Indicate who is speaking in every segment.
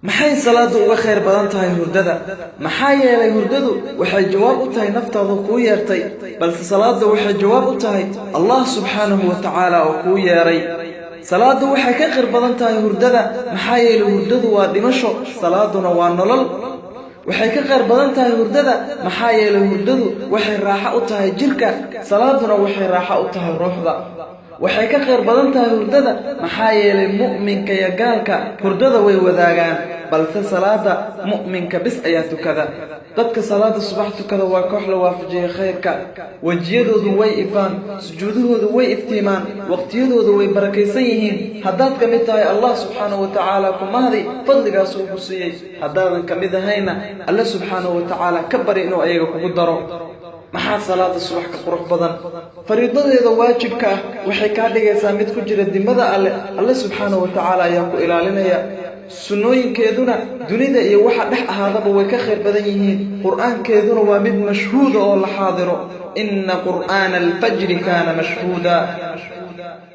Speaker 1: Maxay salaadu uga khayr badan tahay hurdada? Maxaa yeelay hurdadu waxay jawaab u tahay naftaada kuu yeertay, balse salaadu waxay jawaab u tahay Allah subxaanahu wa tacaala oo kuu yeeray. Salaadu waxay ka khayr badan tahay hurdada, maxaa yeelay hurdadu waa dhimasho, salaaduna waa nolol. Waxay ka khayr badan tahay hurdada, maxaa yeelay hurdadu waxay raaxo u tahay jirka, salaaduna waxay raaxo u tahay ruuxda. Waxay ka khayr badan tahay hurdada, maxaa yeelay mu'minka iyo gaalka hurdada way wadaagaan, balse salaada mu'minka bis ayaa tukada. Dadka salaada subax tukada waa koox la waafajiyay khayrka. Wejiyadoodu way ifaan, sujuudahoodu way iftiimaan, waqtiyadoodu way barakaysan yihiin. Haddaad ka mid tahay Allah subxaanahu wa tacaala ku mahdi fadligaas uu ku siiyey. Haddaadan ka mid ahayna Alle subxaanahu wa tacaala ka bari inuu ayaga kugu daro. Maxaa salaada subax ka qurux badan? Fariidadeeda waajibka ah waxay kaa dhigaysaa mid ku jira dimada Alle. Alle subxaanahu wa tacaala ayaa ku ilaalinaya. Sunnooyinkeeduna dunida iyo waxa dhex ahaadaba way ka khayr badan yihiin. Qur'aankeeduna waa mid mashhuuda oo la xaadiro. Inna qur'aana alfajri kaana mashhuuda.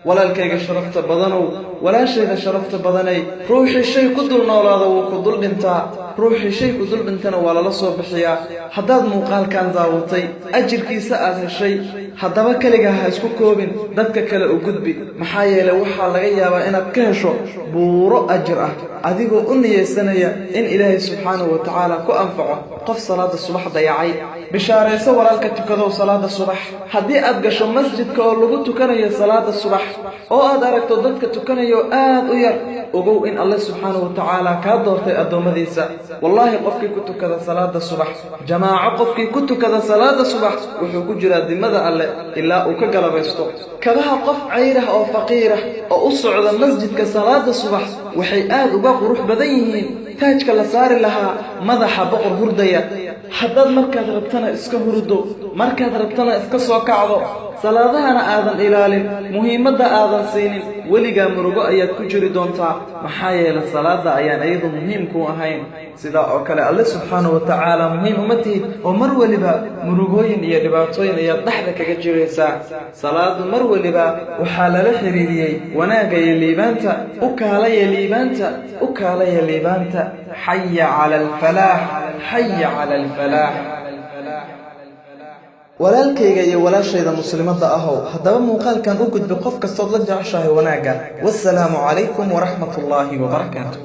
Speaker 1: Walaalkayga sharafta badanow, walaashayda sharafta badanay, ruuxii shay ku dul noolaada wuu ku dul dhintaa, ruuxii shay ku dul dhintana waa lala soo bixiyaa. Haddaad muuqaalkan daawatay, ajirkiisa aad heshay, haddaba keligaa ha isku koobin, dadka kale u gudbi. Maxaa yeelay waxaa laga yaabaa inaad ka hesho buuro ajir ah adigoo u niyeysanaya in Ilaahay subxaanahu wa tacaala ku anfaco qof salaada subax dayacay. Bishaarayso walaalka tukadow salaada subax. Haddii aad gasho masjidka oo lagu tukanayo salaada subax oo aad aragto dadka tukanayo aad u yar, ogow in Alle subxaanahu wa tacaala kaa doortay addoommadiisa. Wallaahi qofkii ku tukada salaada subax jamaaco, qofkii ku tukada salaada subax wuxuu ku jiraa dimada Alle ilaa uu ka galabaysto. Kabaha qof cayrah oo faqiirah oo u socda masjidka salaada subax waxay aad uga qurux badan yihiin taajka la saari lahaa madaxa boqor hurdaya. Haddaad markaad rabtana iska hurdo, markaad rabtana iska soo kacdo, salaadahana aadan ilaalin, muhiimadda aadan siinin, weligaa murugo ayaad ku jiri doontaa. Maxaa yeelay salaada ayaan iyadu muhiim kuu ahayn. Sidaa oo kale Alle subxaanahu wa tacaala muhiim uma tihid, oo mar weliba murugooyin iyo dhibaatooyin ayaad dhexda kaga jiraysaa. Salaadu mar weliba waxaa lala xiriiriyey wanaagga iyo liibaanta. U kaalaya liibaanta, u kaalaya liibaanta. Xaya cala alfalaax, xaya cala alfalaax. Walaalkayga iyo walaashayda muslimadda ahow, haddaba muuqaalkan u gudbi qof kastood la jeceshahay wanaagga. Wassalaamu calaykum waraxmat ullaahi wabarakaatu.